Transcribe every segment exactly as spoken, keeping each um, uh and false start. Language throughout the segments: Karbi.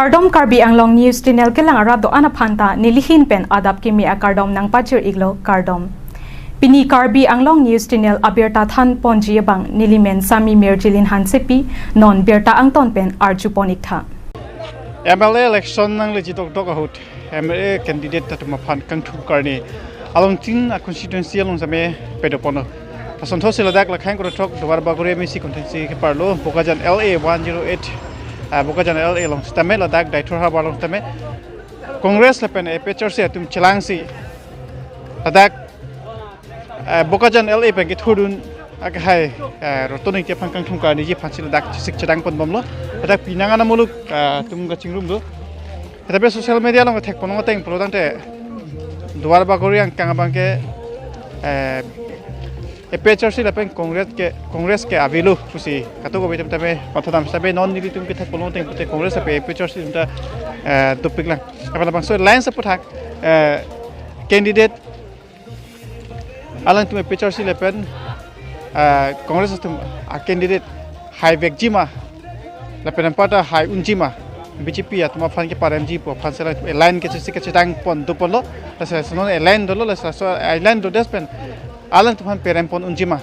Kardom, Karbi Anglong News Channel kelang arat do-an aphan ta nelihin pen adap kimi akardom nangpajir-iklo, kardom. Pini Karbi Anglong News Channel abirta thanponji abang nelimen Sami Mirjilin Hansepi, non birta angton pen arjupon-iktha. M L A election nangleji dokdok ahut M L A candidate atum aphan kangthum karne along tin a constituency along sitame padoponlo. Asonthotsi ladak Lakhaing korothok Duarbagori M A C constituency keparlo Bokajan L A one zero eight, ah, Bokajan L A along sitame ladak Deithor havar along sitame Congress lapen A P H L C atum chelangsi ladak, eh, Bokajan L A pen kethurdun akehai, eh, Roton Ingti aphan kangthum karneji aphansi ladak chesik chedangponbomlo. Ladak pinang an amuluk, eh, atum kachingrum do. Ladak social media along thekponlong ateng pulo tangte Duarbagori angkang abangke, eh, A P H L C lapen Congress ke, Congress ke avelo pusi katuk abe tem tame pathadam sitame non nelitum kethekponlong ateng pute Congress lapen A P H L C atum ta, eh, dopiklang. Apot labangso alliance aputhak, eh, candidate alangtum A P H L C lapen, eh, Congress atum a candidate haivekji ma lapen anparta hai unji ma, B J P atum aphan keparemji pu aphansi la alliance kechesi kechedangpon doponlo. Lasi non alliance dolo, lasi alliance dodes pen alangtum aphan perempon unji ma,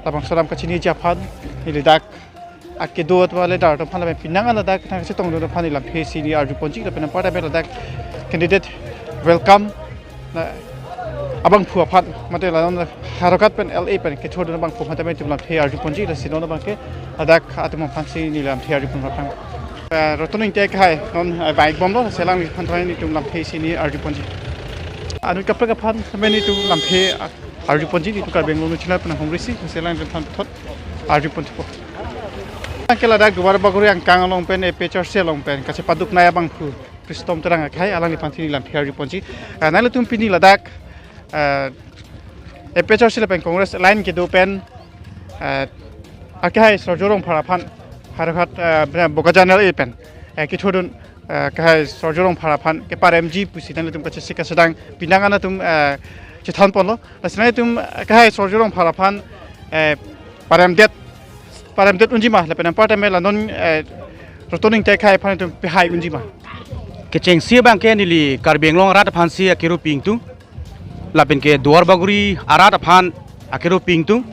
labangso alam kachiniji aphan neli dak akedo atum ale dar atum aphan lapen pinang an ladak nangchetongdun aphan neli lamthe isi hini arjuponji lapen anparta pen ladak candidate welcome na abangphu aphan mate la non Howraghat pen L A pen kethurdun abangphu aphan tame itum lamthe arjuponji, lasi non abangke ladak atum aphansi neli lamthe arjupon aphan. Eh, Roton Ingti akehai non, eh, bike bomlo, lasi alangli aphan tame itum lamthe isi hini arjuponji. Anut kaprek aphan tame itum lamthe, ah, arjuponji, itum Karbi Anglong News Channel pen nanghumrisi, lasi alangli aphan thot arjuponpo. Anke ladak Duarbagori angkang along pen A P H L C along pen kachepaduknei abangphu Pristom Terang akehai, alangliphan tini lamthe arjuponji. Ah, nanglitum pini ladak, ah, A P H L C lapen Congress alliance kedo pen, ah, akehai Surjya Rongphar aphan Howraghat, ah, Bokajan L A pen, eh, kethurdun, eh, akehai Surjya Rongphar aphan keparemji pusi nanglitum kachesik kachedang pinang an atum, eh, chethanponlo. Lasi nanglitum, eh, akehai Surjya Rongphar aphan, eh, paremdet, paremdet unji ma lapen anparta pen la non, eh, Roton Ingti akehai aphan itum pehai unji ma. Kechengsi abangke neli Karbi Anglong arat aphansi akero pi-ingtung, lapen ke Duarbagori arat aphan akero pi-ingtung,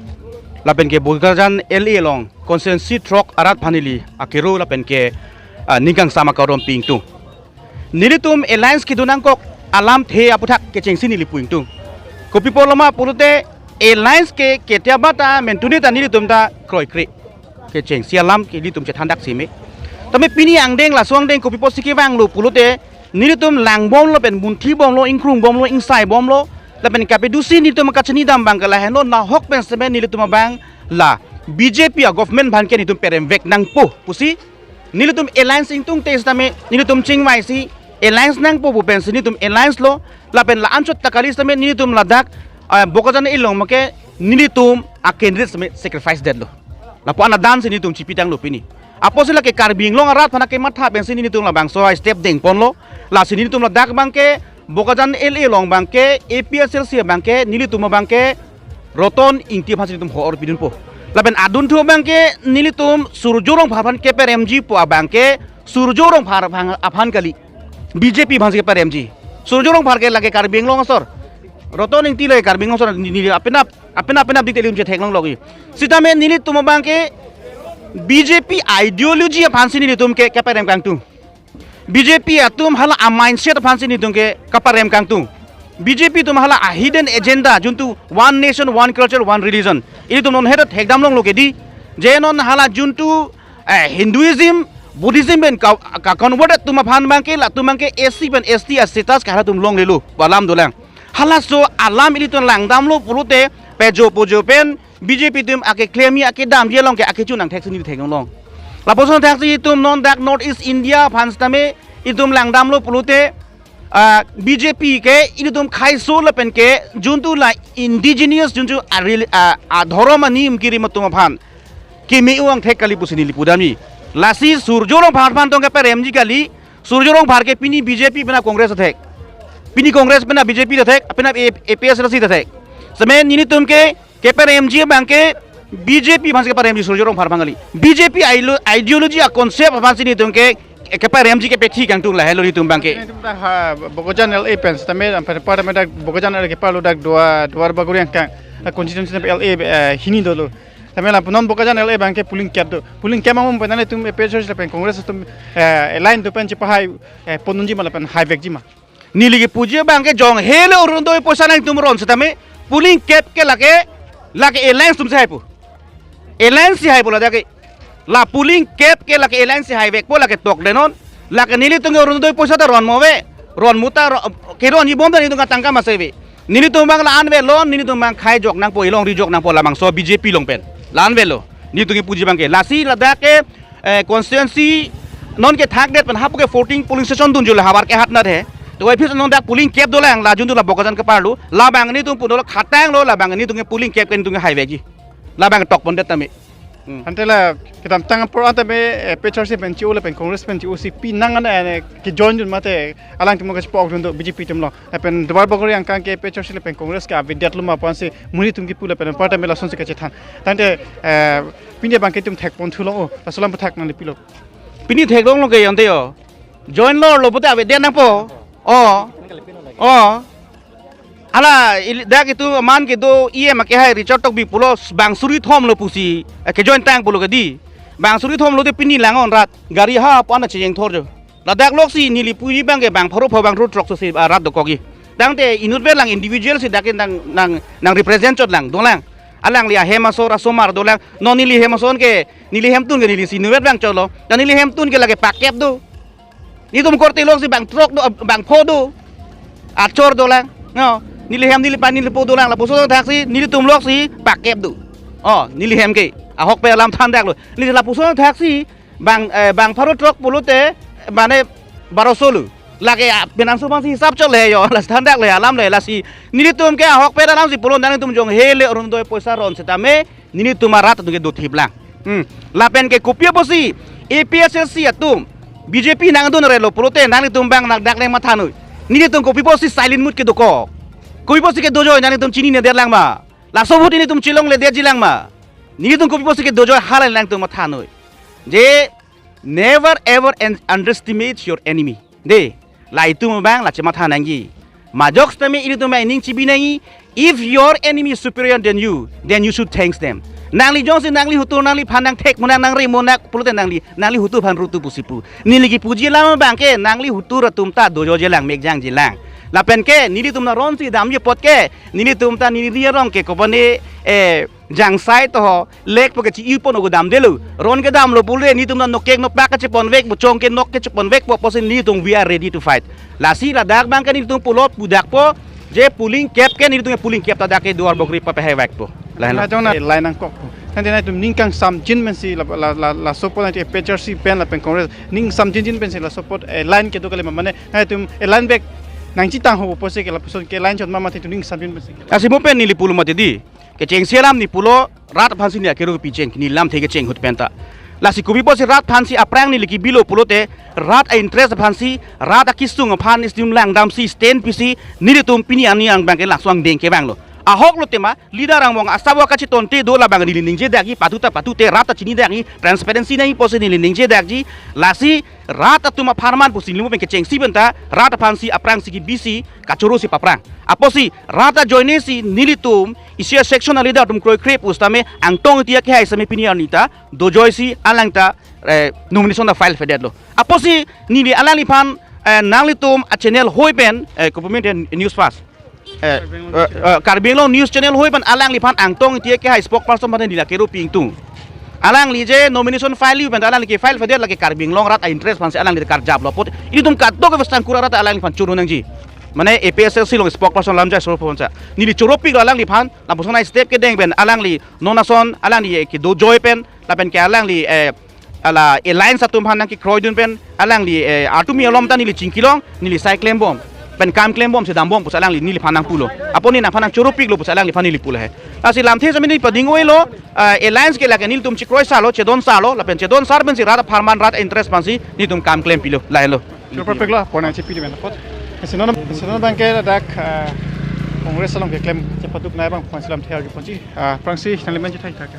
lapen ke Bokajan L A along constituency throk arat aphan neli akero lapen ke, ah, ning kangsam akardom pi-ingtung. Nelitum alliance kedo nangkok alamthe aputhak kechengsi neli pu-ingtung. Kopi apotlo ma pulote alliance ke ketia bata mentuni ta nelitum ta kroikre. Kechengsi alam ke nelitum chethandak seme. Tame pini angdeng laso angdeng kopi apotsi kevanglo pulote nelitum langbomlo pen munthibomlo, ingkrungbomlo, ingsaibomlo. Lapen kapedusi nelitum kachinidam abangke lahenlo, nahok pen seme nelitum abang la B J P a government aphan ke nelitum peremvek nangpo pusi nelitum alliance ingtungte sitame nelitum chingvaisi alliance nangpo pu pensi nelitum alliance lo, lapen la-anchot ta kali sitame nelitum ladak, eh, Bokajan L A along make nelitum a candidate sitame sacrifice detlo. Lapu-an adan si nelitum chipitanglo pini. Apotsi lake Karbi Anglong arat aphan kematha pensi nelitum labangso step dengponlo. Lasi nelitum ladak abangke Bokajan L A along abangke A P H L C abangke nelitum abangke Roton Ingti aphansi nelitum ho-or pidunpo. Lapen adunthu abangke nelitum Surjya Rongphar aphan keparemji pu abangke Surjya Rongphar aphan, aphan kali. B J P aphansi keparemji. Surjya Rongphar ke lake Karbi Anglong asor. Roton Ingti lake Karbi Anglong asor, neli, neli apenap, apenap, apenap dik te nelitum chetheklonglo ke. Sitame nelitum abangke B J P ideology aphansi nelitum ke, keparem kangtung. B J P atum hala a mindset aphansi nelitum ke kaparem kangtung. B J P atum hala a hidden agenda, juntu one nation, one culture, one religion. Ilitum non hedat hekdam longlo ke di. Je non hala juntu, eh, Hinduism, Buddhism pen ka, ka convert atum aphan abangke, latum abangke S C pen S T a status ke halatum longlelo, pu alam dolang. Halaso alam ilitum langdamlo pulote, pejo pojo pen, B J P atum akeklem, akedamji along ke akechun angthek si neli theklonglong. Lapuson thaksi itum non dak North East India aphan sitame itum langdamlo pulote, ah, B J P ke ilitum khaiso lapen ke juntu la indigenous juntu a rel-, ah, adhorom anim kirim atum aphan keme-o angthek kali pusi neli pudamji. Lasi Surjya Rongphar aphan tong keparemji kali, Surjya Rongphar ke pini B J P penap Congress athek. Pini Congress penap B J P athek, penap A-, A P H L C athek. Seme nelitum ke keparemji abangke B J P aphansi keparemji, Surjya Rongphar aphan kali. B J P ilo-, ideology a concept aphansi nelitum ke Keparemji kepathi kangtung lahelo nelitum abangke. Nelitum dak ha Bokajan L A pen setame, pen department dak Bokajan L A kepalo dak Dua, Duar Bagori angkang, ah, constituency setame L A, eh, hini dolo. Setame lapu non Bokajan L A abangke polling kep do. Polling kep ma mum pen nanglitum A P H L C lapen Congress atum, eh, alliance do pen chepahai, eh, pon unji ma lapen haivekji ma? Neli kepuji abangke jong hele Orunodoi poisa nangtum ron setame polling kep ke lake, lake alliance atum si haipo. Alliance si haipo ladak ke. La polling kep ke lake alliance si haivekpo, lake tokdenon. Lake nelitum ke Orunodoi poisa ta ronmo ave. Ronmo ta ro-, keronji bom ta nelitum ke tangka ma si ave. Nelitum abang la-an avelo, nelitum abang khai jok nangpo, ilongri jok nangpo labangso B J P along pen. La-an avelo. Nelitum kepuji abangke. Lasi ladak ke, eh, constituency non ke thakdet pen hapu ke fourteen polling station dunjul havar ke hatnat he. To office non dak polling kep dolang, la jun do la Bokajan keparlo. Labang nelitum pun dolo khatanglo, labang nelitum ke polling kep ke nelitum ke haivekji. Labang tokpondet tame. Hmm. Ante la kedamtang apor anta me, eh, A P H L C pen chi-o lapen Congress pen chi-o si pi nang an, eh, kejoin dun mate alangtum ke chepok dun do B J P atum lo. Lapen Duar Bagori angkang ke A P H L C lapen Congress ke avedetlo ma pu ansi monit atum kipu lapen department lasonsi kachethan. Tangte, eh, pini abangke itum thekpon thulo o, laso alam aputhak nangli pilo. Pini theklonglo ke ante yo. Join lorlo pute avedet nangpo. O. O. Hala, ili-, dak itum aman kedo E M akehai Richard Tokbi pulo bang suri thomlo pusi, eh, kejoin tang pulo ke di. Bang suri thomlo te pini lang-on rat. Gari ha pu-an chejeng thor jo. Ladak loksi neli puji abangke bang pharo pho bang ru throk so si, ah, rat dokokji. Tangte inutvet lang individual si dak ke nang, nang, nang represent chot lang, donglang. Alangli ahem asor asomar dolang. Non neli hem ason ke, neli hemtun ke neli si inutvet abang chotlo. Dan neli hemtun ke lake pakep do. Nelitum korte loksi bang throk do, bang pho do. Achor dolang. No, neli hem neli pan neli po dolang. Lapuson thaksi, nelitum loksi pakep do. O, neli hem ke. Ahokpet alam thandaklo. Neli lapuson thaksi, bang, eh, bang pharo throk pulote, mane, baroso lo. Lake, ah, penang so bangsi hisap chot le yo, lasi thandak le, alam le, lasi. Nelitum ke ahokpet alam si pulo, nangtum jong hele Orunodoi poisa ron setame, nelitum arat atum ke dothip lang. Hmm. Lapen ke kopi apotsi, A P H L C atum, B J P nangdun relo pulote, nanglitum abang nangdak le mathanoi. Nelitum kopi apotsi silent mode kedokok. Kopi apotsi kedojoi, nanglitum chininedet lang ma. Laso ahut nelitum chelongledetji lang ma. Nelitum kopi apotsi kedojoi hala nangtum mathanoi. Je never ever un-, underestimate your enemy. De, la itum abang la chematha nangji. Majok setame ilitum abang ining chibi nangji. If your enemy is superior than you, then you should thanks them. Nangli jongsi nangli hutur nangliphan nangthek munak nangri munak pulote nangli, nangli hutur aphan rutu pusi pu. Neli kepuji alam abangke nangli hutur atum ta dojoje lang mekjangje lang. Lapen ke nelitum na ronsi damji apot ke, nelitum ta neli ri arong ke kopane, eh, jangsai to ho, lek po ke chi-i pon ogo damdelo. Ron kedamlo pule nelitum na nokek nopak kacheponvek, bochong ke nok kacheponvekpo pusi nelitum we are ready to fight. Lasi ladak abangke nelitum pulo pudakpo, je polling kep ke nelitum polling kep ta dak ke Duar Bagori pa pehai vakpo. Lahenlo. Lajong na line nangkok. Nanti nangtum ning kangsamjin pensi la, la, la, laso apot nanti A P H L C pen lapen Congress ning samjinjin pensi laso apot, eh, line kedo kali ma mane nangtum, eh, line back nangchetang ho pusi ke lapuson ke line chot ma mati tu ning samjin pensi ke. Lasi mo pen neli pulo mati di. Kechengsi alam neli pulo, rat aphansi neli akero picheng, neli lamthe kecheng ahut penta. Lasi kopi apotsi rat aphansi aphrang neli kebilo pulote, rat a-interest aphansi, rat akesung aphan esteem langdamsi stand pisi, nelitum pini arni abangke laso angdeng kevanglo. Ahok lo tema, leader angbong asabo kachetonte do labang neli ningjedakji, patu ta patute, rat ta chinidakji, transparency nangji pusi neli ningjedakji, lasi rat atum apharman pusi neli mo pen kechengsi penta, rat aphansi aphrangsi kebisi, kachorosi paphrang. Apotsi rat ajoinesi nelitum isi a-section a-leader atum kroikre pusitame Angtong Ingti akehai sitame pini arni ta dojoisi alangta, eh, nomination ta file fedetlo. Apotsi neli alangliphan, eh, nanglitum a-channel hoi pen, eh, kopi mate news fast. Eh, eh, eh, Karbi Anglong news channel hoi pen alangliphan Angtong Ingti akehai spokesperson aphan neli akero pi ingtung. Alangli je nomination file pen alangli ke file fedet lake Karbi Anglong rat a-interest aphansi alangli karjaplo apot. Ilitum kadokave sangkura rat alangliphan choro nangji. Mane A P H L C along spokesperson lam jai soro ponsa. Neli choropiklo alangliphan, lapuson a-step kedeng pen alangli non ason alangli ke dojoi pen, lapen ke alangli, eh, hala alliance atum aphan nangkekroidun pen, alangli, eh, artumi alom ta neli chingkilong, neli sai klembom. Pen kam klembomsi dambom pusi alangli neliphan nangpulo. Apot neli nangphan nangchoropiklo pusi alangliphan neli pulo he. Lasi lamthe sami neli pading oilo, eh, alliance ke lake nelitum chekroisarlo, chedonsarlo, lapen chedonsar pensi rat apharman rat interest aphansi nelitum kam klempilo, lahenlo. Choro perfect lo, pon nangchepi di pen apot. Sino, sino abangke dak, eh, Congress along keklem chepaduk nai abang aphansi lamthe arjuponji, eh, aphrangsi nanglimen chethai thak.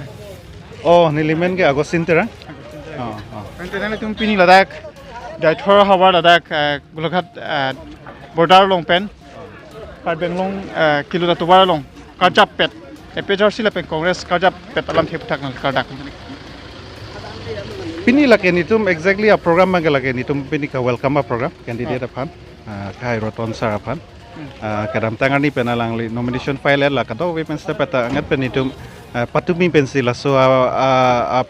Oh, nelimen ke Augustine Terang. Oh, oh. Nangte nanglitum pini ladak Deithor havar ladak, eh, Golaghat, eh, border along pen, Karbi Anglong, eh, kilu atovar along karjap pet, A P H L C lapen Congress karjap pet alamthe aputhak nang klardak. Pini lake netum exactly a program abangke lake netum pini ke welcome a program candidate aphan, ah, Khei Roton sir aphan. Ah, kedamtang arni pen alangli nomination file et la kadokave pen step eta angat pen netum, ah, patumi pensi laso a, a, a,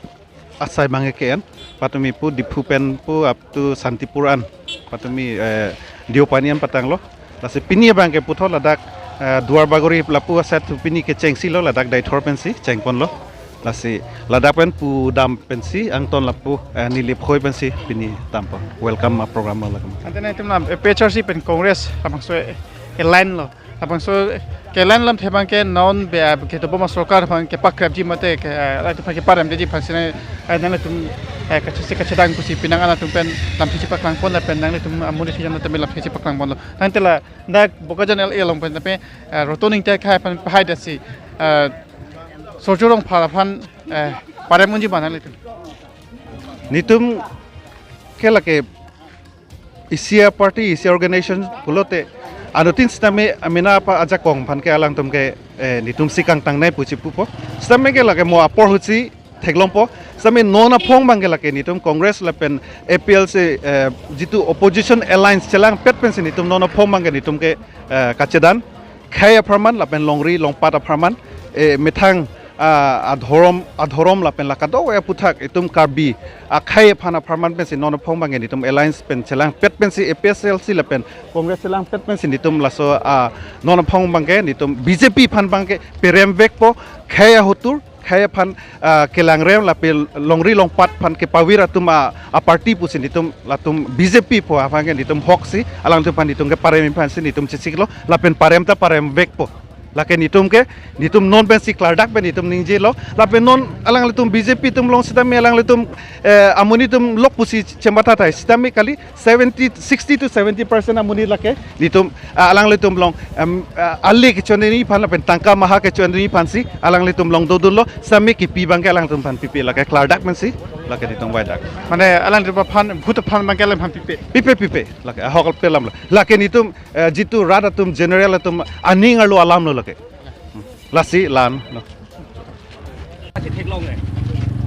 asai abangke ke-en. Patumi pu Diphu pen pu up to Santipur an. Patumi, eh, Deopani an patanglo. Lasi pini abangke puthot ladak, eh, Duar Bagori lapu asat thu pini kechengsi lo ladak Deithor pensi chengponlo. Lasi ladak pen pudam pensi angton lapu, eh, neli phoi pensi pini dampo. Welcome a program lo ladak. Ante netum lam A P H L C pen Congress labangso align lo. Labangso ke-align alamthe abangke non be, ah, kedobom a sorkar abangke pakrapji mate ke, ah, latum abangke paremdeji aphansi ne, ah, nanglitum, eh, kachisi kachedang pusi penang anatum pen lamthe chepaklangpon lapen nanglitum amonit hijan anatum lamthe chepaklangponlo. Tangte ladak Bokajan L A along pen tape, eh, Roton Ingti akhai aphan pahai dasi, eh, Surjya Rongphar aphan, eh, parem unji ma nanglitum? Netum ke lake isi a party, isi a organization pulote anuttin sitame amena apa ajakong aphan ke alangtum ke, eh, netum si kangtangnei pusi pupo. Sitame ke lake mo apor ahutsi theklongpo. Sitame non aphong abangke lake netum Congress lapen A P H L C, eh, jitu opposition alliance chelangpet pensi netum non aphong abangke netum ke, eh, kachedan. Khei apharman lapen longri longpat apharman, eh, methang, ah, adhorom, adhorom lapen la kadokave aputhak itum Karbi akhei aphan apharman pensi non aphong abangke netum alliance pen chelangpet pensi A P H L C lapen Congress chelangpet pensi netum laso, ah, non aphong abangke netum B J P aphan abangke peremvekpo. Khei ahotur, khei aphan, ah, kelangrem lapen longri longpat aphan kepavir atum a, a party pusi netum latum B J P pu aphan ke netum hoksi alangtum aphan netum ke parem aphansi netum chesiklo lapen parem ta paremvekpo. Lake netum ke, netum non pensi klardak pen netum ningjelo. Lapen non alanglitum B J P atum along sitame alanglitum, eh, amonit atum lok pusi chemathathai sitame kali seventy, sixty to seventy percent amonit lake netum, ah, alanglitum along, em, ah, ali kechonri aphan lapen tangka maha kechonri aphansi alanglitum along dodunlo. Sitame kipi abangke alangtum aphan pipe lake klardak pensi lake netum vaidak. Mane alanglitum aphan, vote aphan abangke alanglitum aphan pipe. Pipe, pipe. Lake ahok pe alamlo. Lake netum, eh, jitu rat atum general atum aning arlo alamlo lake. Lasi la-anlo.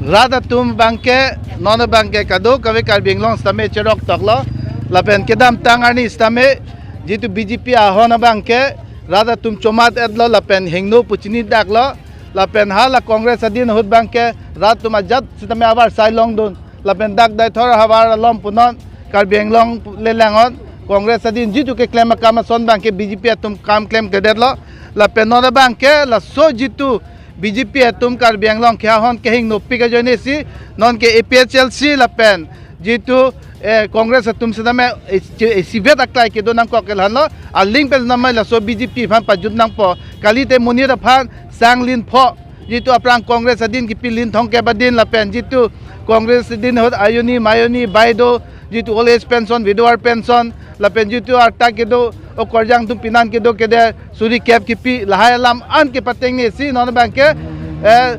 Rat atum abangke, non abangke kadokave Karbi Anglong sitame cherok toklo, lapen kedamtang arni sitame jitu B J P ahon abangke rat atum chomat-etlo lapen hingno pu chinidaklo, lapen hala Congress adin ahut abangke rat atum ajat sitame avarsai longdun. Lapen dak Deithor havar along punon Karbi Anglong le langon Congress adin jitu keklem akam ason abangke B J P atum kam klemkledetlo. Lapen non abangke laso jitu B J P atum Karbi Anglong ke ahon kehingno pik ajoinesi non ke A P H L C lapen jitu, eh, Congress atum sitame, eh, isivet aklai kedo nangkok ke la-anlo. Aling pen namai laso B J P aphan pajut nangpo. Kalite monit aphan sang lin pho. Jitu aphrang Congress adin kipi lin thomkep adin lapen jitu Congress adin ahut ayoni mayoni bai do, jitu old age pension, widower pension, lapen jitu arta kedo okorjang atum pinan kedo kede suri kep kipi lahai alam an kepatengnesi non abangke, eh,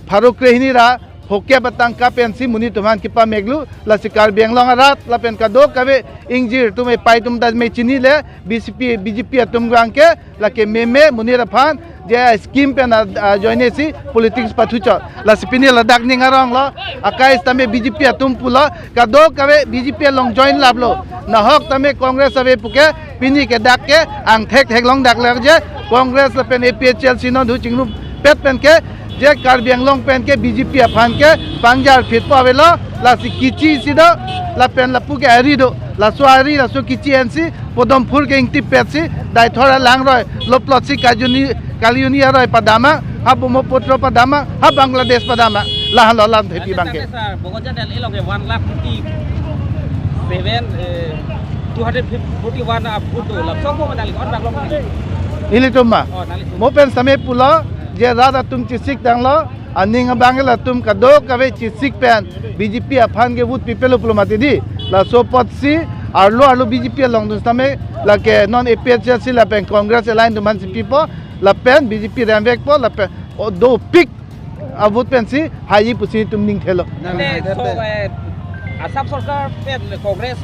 pharo krehini ra phokep atangka pensi monit atum aphan kepameklo. Lasi Karbi Anglong arat lapen kadokave ingjir atum epai atum ta me chinile B J P, B J P atum abangke lake meme monit aphan je scheme pen a, ajoinesi politics pathuchot. Lasi pini ladak ning aronglo, akai sitame B J P atum pulo, kadokave B J P along join laplo. Nahok tame Congress ave puke, pini ke dak ke angthek theklong dak lek je Congress lapen A P H L C non du chingrum pet pen ke je Karbi Anglong pen ke B J P aphan ke pangjar phit po avelo. Lasi kichi si do, lapen lapu ke ari do, laso ari laso kichi ensi podom phur ke ingtip petsi Deithor alangroi loplotsi kajuni kaliuni aroi padama, ha Brahmaputra padama, ha Bangladesh padama, la-anlo lamthepi abangke. Sir, Bokajan L A along ke one lakh forty-seven, eh, two hundred forty-one a vote do, lapuson ko nangli ko-an bak lo? Ilitum ma? Oh, nangli. Mo pen sitame pulo je rat atum chesik tanglo, aning abang latum kadokave chesik pen B J P aphan ke vote pipelo pulo mati di. Laso apotsi arlo arlo B J P alongdun sitame lake non A P H L C lapen Congress alliance atum aphansi pipo, lapen B J P remvekpo, lapen o dopik a vote pensi haiji pusi netum ning thelo. Ante so, eh, Assam Sorkar pen Congress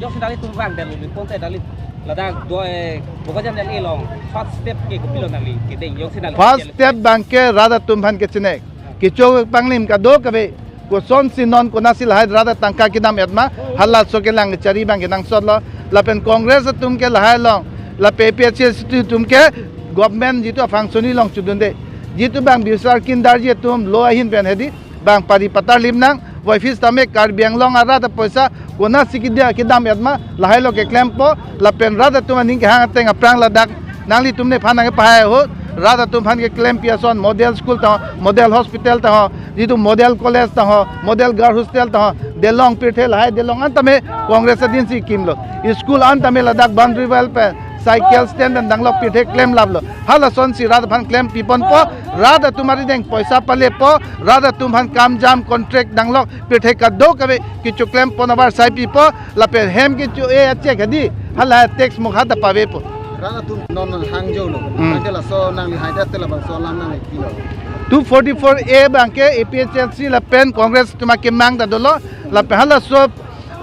jongsi nanglitum vangdet lo, ponte nangli ladak do, eh, Bokajan L A along first step ke kopilo nangli kedeng jongsi nangli First step abangke rat atum aphan kechinek. Kecho panglim kadokave, kosonsi non konatsi lahai rat atangka kedam-et ma, halaso kelang kechari abangke nangsotlo. Lapen Congress atum ke lahai along, lapen A P H L C atum ke government jitu a-function along chodunde. Jitu abang Biswar Kindarji atum lo ahin pen hedi, bang pari patar lim nang, voiphis tame Karbi Anglong arat apoisa konatsi kedia kedam-et ma, lahailo keklempo, lapen rat atum aning kehang ateng aphrang ladak nanglitum nephan nangpahai ahut, rat atum aphan keklempi ason model school ta ho, model hospital ta ho, jitu model college ta ho, model girl hostel ta ho, delong pirthe lahai delong an tame Congress adinsi kimlo. School an tame ladak boundary wall pen cycle stand pen danglok pirthe klemlaplo. Halasonsi rat aphan klempi ponpo, rat atum arideng poisa palepo, rat atum aphan kam jam contract danglok pirthe kadokave kecho klem pon avarsai pipo, lapen hem kecho-e achek hedi, hala tax mukha ta pavepo. Rat atum non hangjo lo. Hmm. Tangte laso nangli haidet te labangso alam nangli pilo. Two forty-four A abangke A P H L C lapen Congress atum akemang ta dolo, lapen halaso,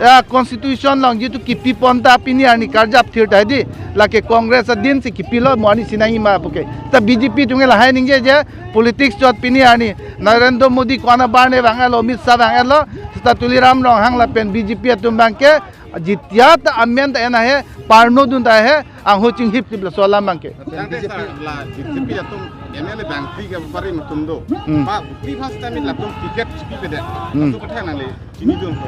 ah, constitution along jitu kipi pon ta pini arni karjap thir ta hedi, lake Congress adinsi kipilo, mo arni sinai ma puke. Ta B J P atum ke lahai ningje je politics chot pini arni Narendra Modi ko-an abar ne vang-etlo, Amit Shah vang-etlo, seta Tuliram Ronghang lapen B J P atum abangke, jitia ta amen ta en ahe, parno dun ta ahe, angho chinghiphip laso alam abangke. Tangte sir, la B J P atum M L A bangphli ke bari atum do. Hmm. Ba bangphli first time latum ticket chipipedet. Hmm. Laso kotha nangli chinidun ko,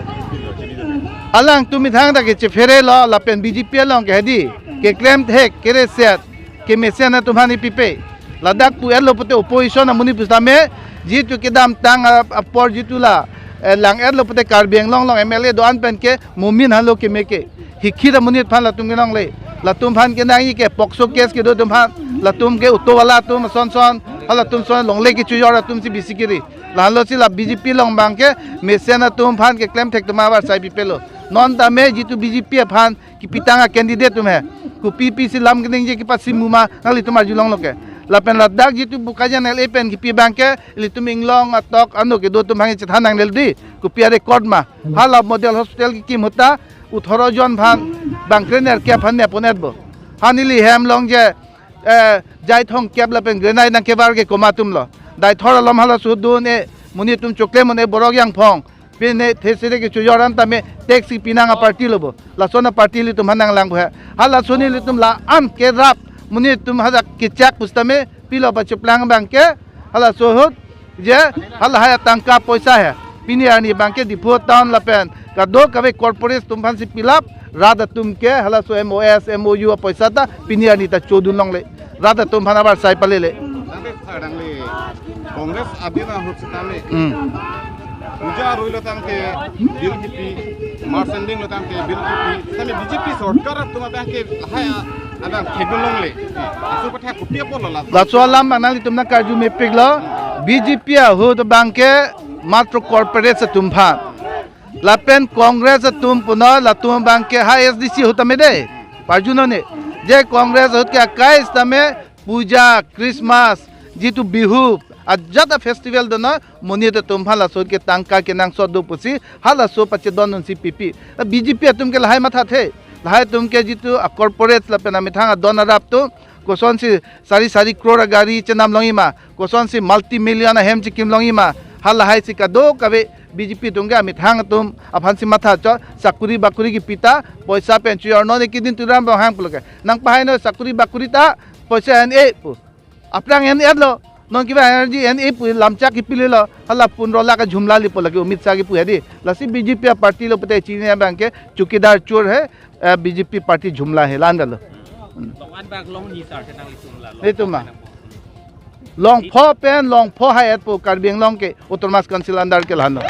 chinidun. Alangtum methang ta kechephere lo, lapen B J P along ke hedi, keklem thek, kereset, kemesen atum aphan pipe. Ladak pu-etlo pute opposition amonit pusitame, jitu kedamtang a-, apor jitu la, eh, lang-etlo pute Karbi Anglong along M L A do-an pen ke mumin halo keme ke. Hikhit amonit aphan latum kelongle. Latum aphan kenangji ke POCSO case kedo atum aphan, latum ke auto wala atum ason son, halatum son longle kechojor atumsi bisi kiri. Lahalosi la B J P along abangke mesen atum aphan keklem thek atum avarsai pipelo. Non tame jitu B J P aphan kipitang a-candidate atum he. Kopi pisi lam keningje kepasi mu ma nanglitum arjulonglo ke. Lapen ladak jitu Bokajan L A pen kipi abangke, ilitum inglong atok ano kedo atum aphan chethan nangnelo di. Kopi a-record ma. Hala model hospital kekim ahut ta, othoro jon aphan, bang krenerkep aphan nepon-etpo. Ha neli hem along je, eh, jai thomkep lapen grenai nangkevar ke komat atumlo. Daithor alom halaso dun-e, monit atum choklem un-e borok jangphong. Pine thesere kechojor an tame tax pi nang a-party lo bo. Lason a-party ilitum aphan nanglang bo he. Halaso nelitum la-an kerap monit atum hadak kechak pusitame pilo pacheplang abangke halaso ahut je halahai atangka poisa he. Pini arni abangke Diphu town lapen kadokave corporate atum aphansi pilap, rat atum ke halaso M O S, M O U apoisa ta pini arni ta chodun longle. Rat atum aphan avarsai palele. Tangte sir, nangli Congress adin ahut sitame. Hmm. Puja arui lo tangte bill kipi, merchanding lo tangte bill kipi. Sitame B J P sorkar atum abangke lahai abang thekdun longle. Laso kotha kopi apotlo la. Laso alam abang nanglitum nangkarju mepiklo. B J P ahut abangke matro corporate atum aphan. Lapen Congress atum puno latum abangke ha A S D C ahut tame de. Parjunon ne. Je Congress ahut ke akai sitame puja, Christmas, jitu Bihu, ajat a-festival dono, monit atum aphan laso ke tangka kenangsot do pusi, halaso pachedon unsi pipi. B J P atum ke lahai mathathe. Lahai atum ke jitu a-corporate lapen amethang adon arap atum, kosonsi sari sari crore agari chenam longji ma, kosonsi multi million ahem chikim longji ma, halahaisi kadokave B J P atum ke amethang atum aphansi matha chot, sakuri bakuri kipi ta poisa pen chojor, non ekidin Tuliram Ronghang pulo ke. Nangpahai non sakuri bakuri ta poisa en-e pu. Aphrang en-etlo, non kevang energy en-e pu lamchak kipilelo, hala pundro lakh ajhumla lipo lake Amit Shah kipu hedi. Lasi B J P a-party lo pute chini abangke chowkidar chor hai, eh, B J P party jhumla hai, la-an dalo. Long-an bak long ni sar ke nanglitum la, long Itum ma. Longpho pen, longpho hai-et po Karbi Anglong ke Autonomous Council under ke la-an lo.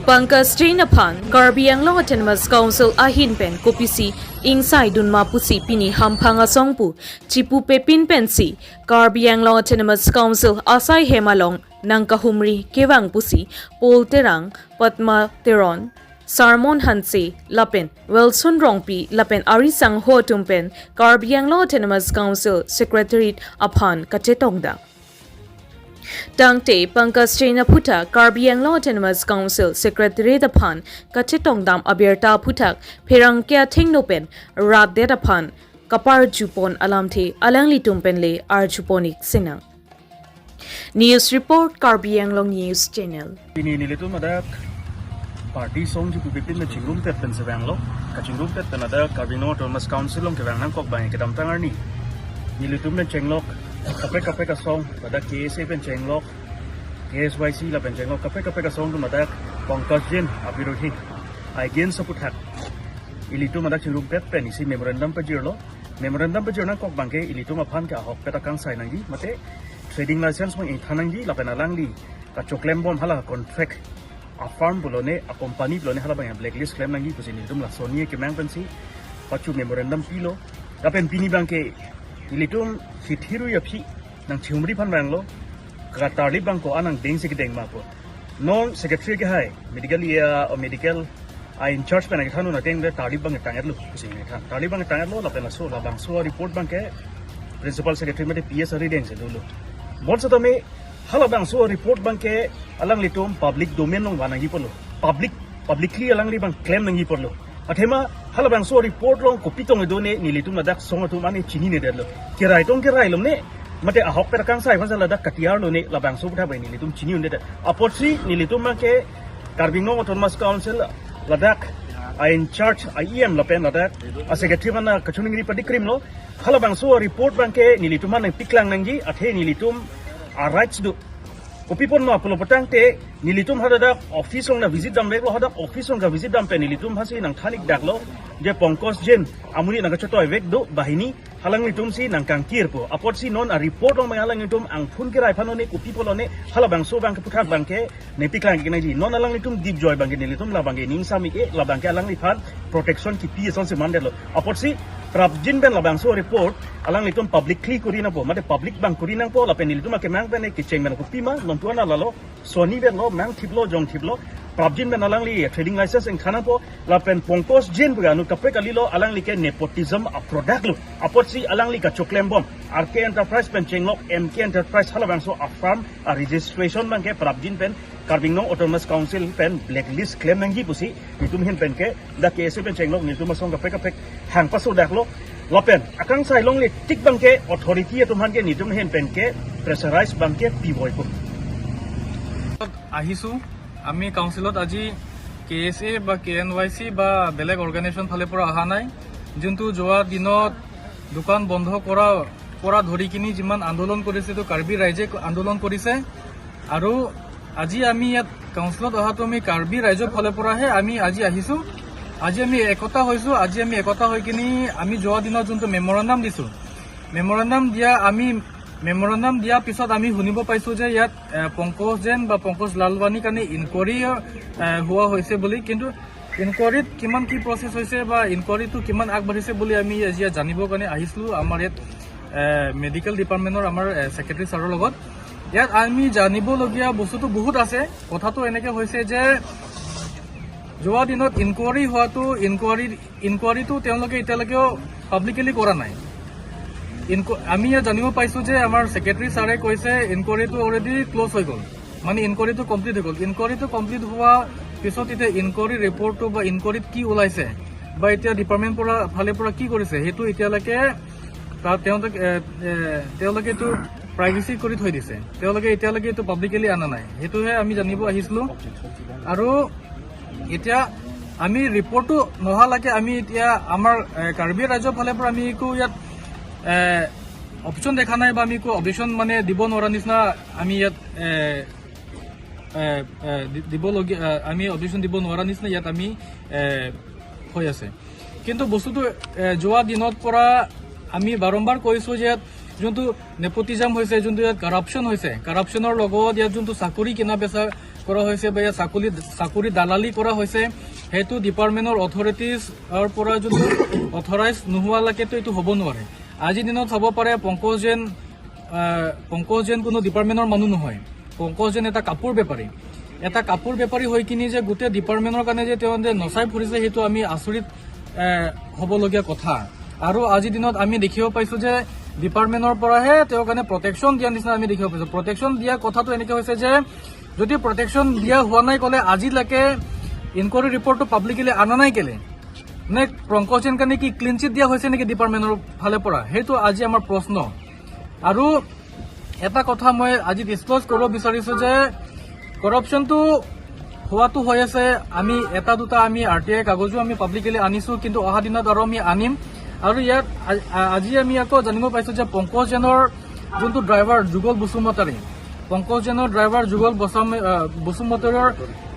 Pankaj Jain aphan Karbi Anglong Autonomous Council ahin pen kopisi ingsaidun ma pusi pini hamphang asong pu chipupe pin pensi Karbi Anglong Autonomous Council asai hem along nangkahumri kevang pusi Paul Terang, Padma Teron, Sarmon Hanse lapen Wilson Rongpi lapen ari sangho atum pen Karbi Anglong Autonomous Council Secretariat aphan kachetongdam. Tangte Pankaj Jain aphuthak Karbi Anglong Autonomous Council Secretariat aphan kachetongdam abirta aphuthak pherangke athengno pen rapdet aphan kaparjupon alamthe alanglitum pen le arjupon ik sinang. News report, Karbi Anglong News Channel. Pini nelitum ladak party song juku bipin na chingrum tet pen sevang lo. Kachingrum tet pen ladak Karbi Anglong Autonomous Council along kevang nangkok bang kedamtang arni nelitum pen chenglok kaprek kaprek asong, ladak K S A pen chenglok, K S Y C lapen chenglok kaprek kaprek asong atum ladak Pankaj Jain abirodhi against aphuthak ilitum ladak chingrum tet pen isi memorandum pajirlo. Memorandum pajir nangkok bangke ilitum aphan ke ahokpet akangsai nangji, mate trading license mang ingthan nangji lapen alangli kachoklembom hala contract, a farm pulo ne, a company pulo ne, hala bang blacklist klem nangji pusi nelitum lason ni kemang pensi pachu memorandum pilo. Lapen pini bangke ilitum hithirui aphi nangchihumri aphan vanglo, katarlip bang ko-an angdeng si kedeng ma pu. Non secretary ke hai medical area o medical a in charge pen kethan un ateng le tarlip bang tang-etlo pusi kethan. Tarlip bang tang-etlo lapen laso labangso report bangke principal secretary mate P S ari deng si dolo. Bonsitame halabangso report bangke alanglitum public domain along van nangji pulo. Public, publicly alangli bang klem nangji pulo. Athema halabangso report along kopi tong do ne nelitum ladak song atum ani chinine detlo. Kerai tong kerai lom ne, mate ahokpet akangsai aphan ladak katiar lo ne labangso aphuthak bang nelitum chini un-edet. Apotsi nelitum bangke Karbi Anglong Autonomous Council ladak a in charge a E M lapen ladak a secretary aphan kachoningri padikrimlo. Halabangso report bangke nelitum aphan nangpeklang nangji, athe nelitum a rights do. Kopi apot ma pulo putangte nelitum hadak office along na visit damveklo, hadak office along ka visit dam pen nelitum aphansi nangthan-ik daklo je Pankaj Jain amonit nangkachotoi vek do banghini, alanglitum si nangkangkir pu. Apotsi non a report along bang alanglitum angphun kerai aphan lo ne kopi pulo ne halabangso bang kephuthak bangke nangpeklang ik nangji. Non alanglitum dipjoi bangke nelitum labangke ningsam ik-e, labangke alangliphan protection kipi asonsi mandetlo. Apotsi prapjin pen labangso report alanglitum publicly kuri nangpo, mate public bang kuri nangpo, lapen nelitum akemang pen kecheng pen kopi ma, non tuan lalo, soni pen lo, mangthip lo, jongthip lo, prapjin pen alangli trading license ingthan nangpo, lapen Pankaj Jain pu anu kaprek kali lo, alangli ke nepotism a product lo. Apotsi alangli kachoklembom R K Enterprise pen chenglok M K Enterprise halabangso a farm a registration bangke prapjin pen Karbi Anglong Autonomous Council pen blacklist klem nangji pusi nelitum ahin penke dak K S A pen chenglok nelitum asong kaprek kaprek hang paso daklo. Lapen akangsai longle tik bangke authority atum aphan ke nelitum ahin penke pressurize bangke pivoi pu. আহিছো। আমি কাউন্সিলত আজি কে এছ এ বা K N Y C বা বেলেগ অৰ্গেনাইজেশ্যন ফালে পৰা অহা নাই। যোনটো যোৱা দিনত দোকান বন্ধ কৰা পৰা ধৰি কিনি যিমান আন্দোলন কৰিছে, এইটো কাৰ্বি ৰাইজে আন্দোলন কৰিছে। আৰু আজি আমি ইয়াত কাউন্সিলত অহাটো আমি কাৰ্বি ৰাইজৰ ফালে পৰাহে আমি আজি আহিছো। আজি আমি একতা হৈছো। আজি আমি একতা হৈ কিনি আমি যোৱা দিনত যোনটো মেমৰেণ্ডাম দিছো, মেমৰেণ্ডাম দিয়া আমি মেমৰেণ্ডাম দিয়াৰ পিছত আমি শুনিব পাইছো যে ইয়াত এ, পংকজ জৈন বা পংকজ লালৱানীৰ কাৰণে ইনকুৱাৰী এ, হোৱা হৈছে বুলি। কিন্তু ইনকুৱাৰীত কিমান কি প্ৰচেছ হৈছে বা ইনকুৱাৰীটো কিমান আগবাঢ়িছে বুলি আমি আজি ইয়াত জানিবৰ কাৰণে আহিছিলো আমাৰ ইয়াত এ, মেডিকেল ডিপাৰ্টমেণ্টৰ আমাৰ এ, ছেক্ৰেটাৰী ছাৰৰ লগত। ইয়াত আমি জানিবলগীয়া বস্তুটো বহুত আছে। কথাটো এনেকে হৈছে যে যোৱা দিনত ইনকুৱাৰী হোৱাটো, ইনকুৱাৰী ইনকুৱাৰীটো তেওঁলোকে এতিয়ালৈকেও পাব্লিকেলি কৰা নাই। ইনকু- আমি ইয়াত জানিব পাইছো যে আমাৰ ছেক্ৰেটাৰী ছাৰে কৈছে ইনকুৱাৰীটো অলৰেডি ক্ল'জ হৈ গ'ল, মানে ইনকুৱাৰীটো কমপ্লিট হৈ গ'ল। ইনকুৱাৰীটো কমপ্লিট হোৱা পিছত এতিয়া ইনকুৱাৰী ৰিপৰ্টটো বা ইনকুৱাৰীত কি ওলাইছে বা এতিয়া ডিপাৰ্টমেণ্ট পৰা ফালে পৰা কি কৰিছে, সেইটো এতিয়ালৈকে তাত তেওঁলোকে এ, এ, তেওঁলোকে এইটো প্ৰাইভেচি কৰি থৈ দিছে। তেওঁলোকে এতিয়ালৈকে এইটো পাব্লিকেলি অনা নাই, সেইটোহে আমি জানিব আহিছিলো। আৰু এতিয়া আমি ৰিপৰ্টটো নহালৈকে আমি এতিয়া আমাৰ এ, কাৰ্বি ৰাইজৰ ফালে পৰা আমি একো ইয়াত এ, অপশ্যন দেখা নাই বা আমি একো অবজেকশ্যন মানে দিব নোৱাৰা নিচিনা আমি ইয়াত এ, এ, এ, দি- দিবলগীয়া এ, আমি অবজেকশ্যন দিব নোৱাৰা নিচিনা ইয়াত আমি এ, হৈ আছে। কিন্তু বস্তুটো এ, যোৱা দিনত পৰা আমি বাৰম্বাৰ কৈছো যে ইয়াত যোনটো নেপোটিজম হৈছে, যোনটো ইয়াত কাৰাপশ্যন হৈছে, কাৰাপশ্যনৰ লগত ইয়াত যোনটো চাকৰি কিনা বেচা কৰা হৈছে বা ইয়াত চাকৰি চাকৰি দালালি কৰা হৈছে, সেইটো ডিপাৰ্টমেণ্টৰ অথৰিটিজৰ পৰা যোনটো অথৰাইজ নোহোৱালৈকেতো এইটো হ'ব নোৱাৰে। আজিৰ দিনত চাব পাৰে পংকজ জৈন, আহ, পংকজ জৈন কোনো ডিপাৰ্টমেণ্টৰ মানুহ নহয়। পংকজ জৈন এটা কাপোৰ বেপাৰী। এটা কাপোৰ বেপাৰী হৈ কিনি যে গোটেই ডিপাৰ্টমেণ্টৰ কাৰণে যে তেওঁ যে নচাই ফুৰিছে, সেইটো আমি আচৰিত এ, হ'বলগীয়া কথা। আৰু আজিৰ দিনত আমি দেখিব পাইছো যে ডিপাৰ্টমেণ্টৰ পৰাহে তেওঁৰ কাৰণে প্ৰটেকশ্যন দিয়া নিচিনা আমি দেখিব পাইছো। প্ৰটেকশ্যন দিয়া কথাটো এনেকে হৈছে যে যদি প্ৰটেকশ্যন দিয়া হোৱা নাই ক'লে আজিলৈকে ইনকুৱাৰী ৰিপৰ্টটো পাব্লিকলি অনা নাই কেলে? নে পংকজ জেইন কাৰণে কি ক্লিন চিট দিয়া হৈছে নেকি ডিপাৰ্টমেণ্টৰ ফালে পৰা? সেইটো আজি আমাৰ প্ৰশ্ন। আৰু এটা কথা মই আজি ডিছক্ল'জ কৰিব বিচাৰিছো যে কৰাপশ্যনটো হোৱাটো হৈ আছে। আমি এটা দুটা আমি আৰ টি আই কাগজো আমি পাব্লিকলি আনিছো, কিন্তু অহা দিনত আৰু আমি আনিম। আৰু ইয়াত আ-, আ-, আজি আমি আকৌ জানিব পাইছো যে পংকজ জেনৰ যোনটো ড্ৰাইভাৰ যুগল বসুমতাৰী, পংকজ জেনৰ ড্ৰাইভাৰ যুগল বসুম-, আ, বসুমতাৰীৰ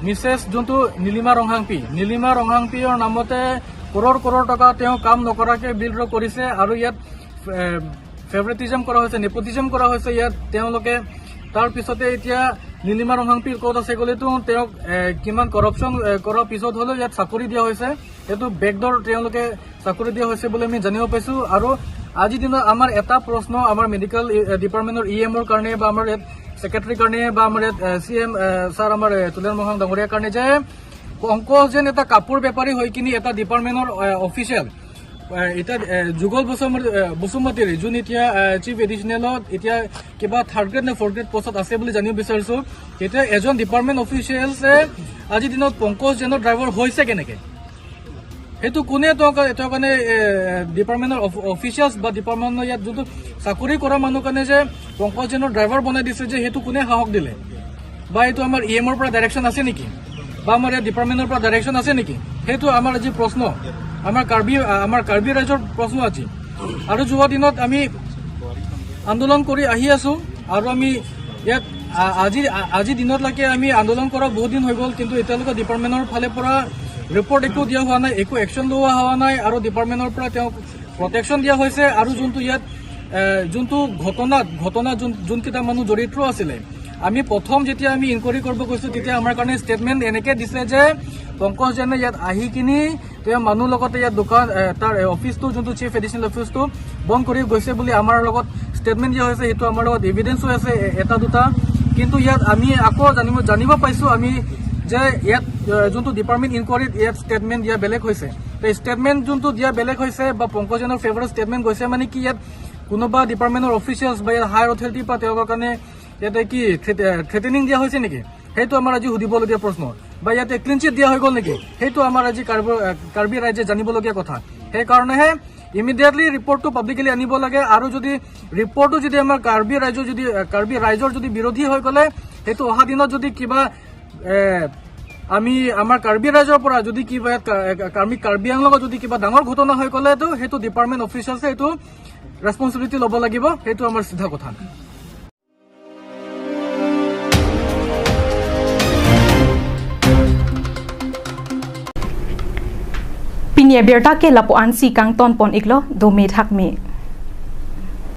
মিছেছ যোনটো নীলিমা ৰংহাংপী, নীলিমা ৰংহাংপীৰ নামতে কৰোৰ কৰোৰ টকা তেওঁ কাম নকৰাকে বিল ড্ৰ কৰিছে আৰু ইয়াত এ, ফেভাৰিটিজম কৰা হৈছে, নেপোটিজম কৰা হৈছে ইয়াত তেওঁলোকে। তাৰ পিছতে এতিয়া নীলিমা ৰংহাংপী ক'ত আছে ক'লেতো তেওঁক এ, কিমান কৰাপশ্যন এ, কৰাৰ পিছত হ'লেও ইয়াত চাকৰি দিয়া হৈছে। এইটো বেকডৰ তেওঁলোকে চাকৰি দিয়া হৈছে বুলি আমি জানিব পাইছো। আৰু আজিৰ দিনত আমাৰ এটা প্ৰশ্ন আমাৰ মেডিকেল এ, ডিপাৰ্টমেণ্টৰ ই এমৰ কাৰণে বা আমাৰ ইয়াত ছেক্ৰেটাৰীৰ কাৰণে বা আমাৰ ইয়াত চি এম ছাৰ আমাৰ এ, তুলিৰাম ৰংহাং ডাঙৰীয়াৰ কাৰণে যে পংকজ জেন এটা কাপোৰ বেপাৰী হৈ কিনি এটা ডিপাৰ্টমেণ্টৰ এ, অফিচিয়েল এ, এতিয়া এ, যুগল বসুমতাৰী, এ, বসুমতাৰী, যোন এতিয়া এ, চিফ এডিচনেলত এতিয়া কিবা থাৰ্ড গ্ৰেড নে ফ'ৰ্থ গ্ৰেড পোষ্টত আছে বুলি জানিব বিচাৰিছো। এতিয়া এজন ডিপাৰ্টমেণ্ট অফিচিয়েলছে আজিৰ দিনত পংকজ জেনৰ ড্ৰাইভাৰ হৈছে কেনেকে? সেইটো কোনে তেওঁ কা-, তেওঁৰ কাৰণে এ, ডিপাৰ্টমেণ্টৰ অফ-, অফিচিয়েলছ বা ডিপাৰ্টমেণ্টৰ ইয়াত যোনটো চাকৰি কৰা মানুহ কাৰণে যে পংকজ জেনৰ ড্ৰাইভাৰ বনাই দিছে যে সেইটো কোনে সাহস দিলে? বা এইটো আমাৰ ই এমৰ পৰা ডাইৰেকশ্যন আছে নেকি? বা আমাৰ ইয়াত ডিপাৰ্টমেণ্টৰ পৰা ডাইৰেকশ্যন আছে নেকি? সেইটো আমাৰ আজি প্ৰশ্ন, আমাৰ কাৰ্বি, আ, আমাৰ কাৰ্বি ৰাইজৰ প্ৰশ্ন আজি। আৰু যোৱা দিনত আমি আন্দোলন কৰি আহি আছো আৰু আমি ইয়াত আ-, আজি, আ-, আজি দিনতলৈকে আমি আন্দোলন কৰা বহুত দিন হৈ গ'ল, কিন্তু এতিয়ালৈকে ডিপাৰ্টমেণ্টৰ ফালে পৰা ৰিপৰ্ট একো দিয়া হোৱা নাই, একো একশ্যন লোৱা হোৱা নাই আৰু ডিপাৰ্টমেণ্টৰ পৰা তেওঁক প্ৰটেকশ্যন দিয়া হৈছে। আৰু যোনটো ইয়াত এ, যোনটো ঘটনাত, ঘটনাত যোন, যোনকেইটা মানুহ জড়িত আছিলে, আমি প্ৰথম যেতিয়া আমি ইনকুৱাৰী কৰিব গৈছো, তেতিয়া আমাৰ কাৰণে ষ্টেটমেণ্ট এনেকে দিছে যে পংকজ জেনে ইয়াত আহি কিনি তেওঁ মানুহ লগতে ইয়াত দোকান, এ, তাৰ, এ, অফিচটো, যোনটো চিফ এডিচনেল অফিচটো বন্ধ কৰি গৈছে বুলি আমাৰ লগত ষ্টেটমেণ্ট দিয়া হৈছে। সেইটো আমাৰ লগত এভিডেন্সো আছে এ, এটা দুটা। কিন্তু ইয়াত আমি আকৌ জানিব, জানিব পাইছো আমি যে ইয়াত এ, যোনটো ডিপাৰ্টমেণ্ট ইনকুৱাৰীত ইয়াত ষ্টেটমেণ্ট দিয়া বেলেগ হৈছে। তে ষ্টেটমেণ্ট যোনটো দিয়া বেলেগ হৈছে বা পংকজ জেনৰ ফেভাৰত ষ্টেটমেণ্ট গৈছে মানে কি, ইয়াত কোনোবা ডিপাৰ্টমেণ্টৰ অফিচিয়েলছ বা ইয়াত হায়াৰ অথৰিটিৰ পৰা তেওঁলোকৰ কাৰণে ইয়াতে কি থ্ৰেট-, এ, থ্ৰেটেনিং দিয়া হৈছে নেকি? সেইটো আমাৰ আজি সুধিবলগীয়া প্ৰশ্ন। বা ইয়াতে ক্লিন চিট দিয়া হৈ গ'ল নেকি? সেইটো আমাৰ আজি কাৰ্বি, এ, কাৰ্বি ৰাইজে জানিবলগীয়া কথা। সেইকাৰণেহে ইমিডিয়েটলি ৰিপৰ্টটো পাব্লিকলি আনিব লাগে। আৰু যদি ৰিপৰ্টটো যদি আমাৰ কাৰ্বি ৰাইজৰ যদি, এ, কাৰ্বি ৰাইজৰ যদি বিৰোধী হৈ গ'লে, সেইটো অহা দিনত যদি কিবা এ, আমি আমাৰ কাৰ্বি ৰাইজৰ পৰা যদি কিবা ইয়াত কা-, এ, কা-, আমি কাৰ্বি আংলঙত যদি কিবা ডাঙৰ ঘটনা হৈ গ'লেতো সেইটো ডিপাৰ্টমেণ্ট অফিচিয়েলছে এইটো ৰেছপনচিবিলিটি ল'ব লাগিব। সেইটো আমাৰ চিধা কথা। Pini abirta ke lapu-ansi kangton pon iklo, dome thakme.